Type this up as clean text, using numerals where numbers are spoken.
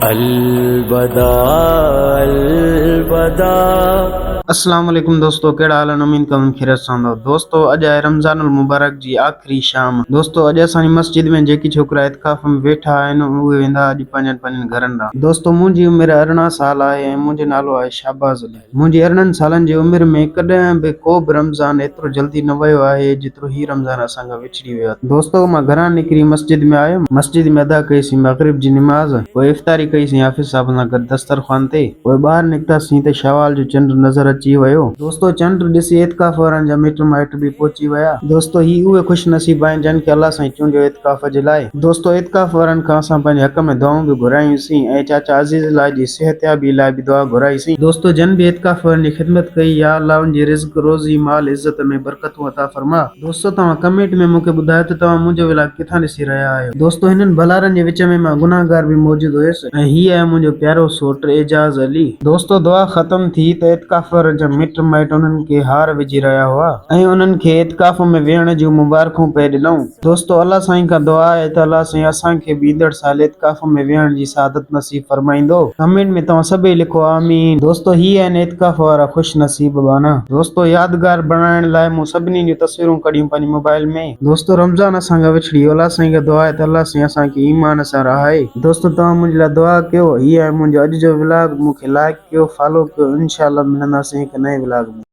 الوداع الوداع. اسلام عليڪم دوستو ڪهڙا حال آهن اميد ڪندم خيريت سان هوندؤ دوستو اڄ آهي رمضان المبارڪ جي آخري شام دوستو اڄ اسان جي مسجد ۾ جيڪي ڇوڪرا اعتڪاف ۾ ويٺا آهن اهي ويندا اڄ پنهنجن پنهنجن گهرن ڏانهن دوستو منهنجي عمر 18 سال آهي ۽ منهنجو نالو آهي شهباز علي منهنجي 18 سالن جي عمر ۾ ڪڏهن به ڪو به رمضان ايترو جلدي نه ويو آهي جيترو هي رمضان اسان کان وڇڙي ويو آهي. دوستو مان گهران نڪري مسجد ۾ آيم، مسجد ۾ ادا ڪئي سين مغرب جي نماز، پوء افطاري ڪئي سين حافظ صاحب سان گڏ دسترخوان تي، پوء ٻاهر نڪتاسين ته شوال جو چنڊ نظر اچي ويو. دوستو چنڊ ڏسي اعتڪاف وارن جا مٽ مائٽ به پهچي ويا. دوستو هي اهي خوش نصيب آهن جن کي الله سائين چونڊيو اعتڪاف جي لاء. دوستو اعتڪاف وارن کان اسان پنهنجي حق ۾ دعائون به گهرايون سين ۽ چاچا عزيز الله جي صحتيابي لاء به دعا گهرائي سين. دوستو جن به اعتڪاف وارن جي خدمت ڪئي يا الله ان جي رزق روزي مال عزت ۾ برڪتون عطا فرما. دوستو توهان ڪمينٽ ۾ مونکي ٻڌايو ته توهان منهنجو ولاگ ڪٿان ڏسي رهيا آهيو. دوستو هنن ڀلارن جي وچ ۾ مان گناهگار به موجود هيس ۽ هي آهي منهنجو پيارو سوٽ اعجاز علي. دوستو دعا ختم ٿي ته اعتڪاف وارن جا مٽ مائٽ انهن کي هار وجهي رهيا هئا ۽ انهن کي اعتڪاف ۾ ويهڻ جون مبارڪون پئي ڏنائون. دوستو الله سائين کان دعا آهي ته الله سائين اسان کي به ايندڙ سال اعتڪاف ۾ ويهڻ جي سعادت نصيب فرمائيندو. ڪمينٽ ۾ توهان سڀئي لکو آمين. دوستو هي آهن اعتڪاف وارا خوش نصيب ٻانها. دوستو يادگار بڻائڻ لاء مون سڀني جون تصويرون ڪڍيون پنهنجي موبائل ۾. دوستو رمضان اسان کان وڇڙي ويو الله سائين کان دعا آهي ته الله سائين اسان کي ايمان سان رهائي. دوستو توهان منهنجي لاء دعا ڪيو هي آهي منهنجو اڄ جو ولاگ مون کي لائڪ ڪيو فالو ڪيو انشاء الله ملنداسين هڪ نئين ولاگ ۾.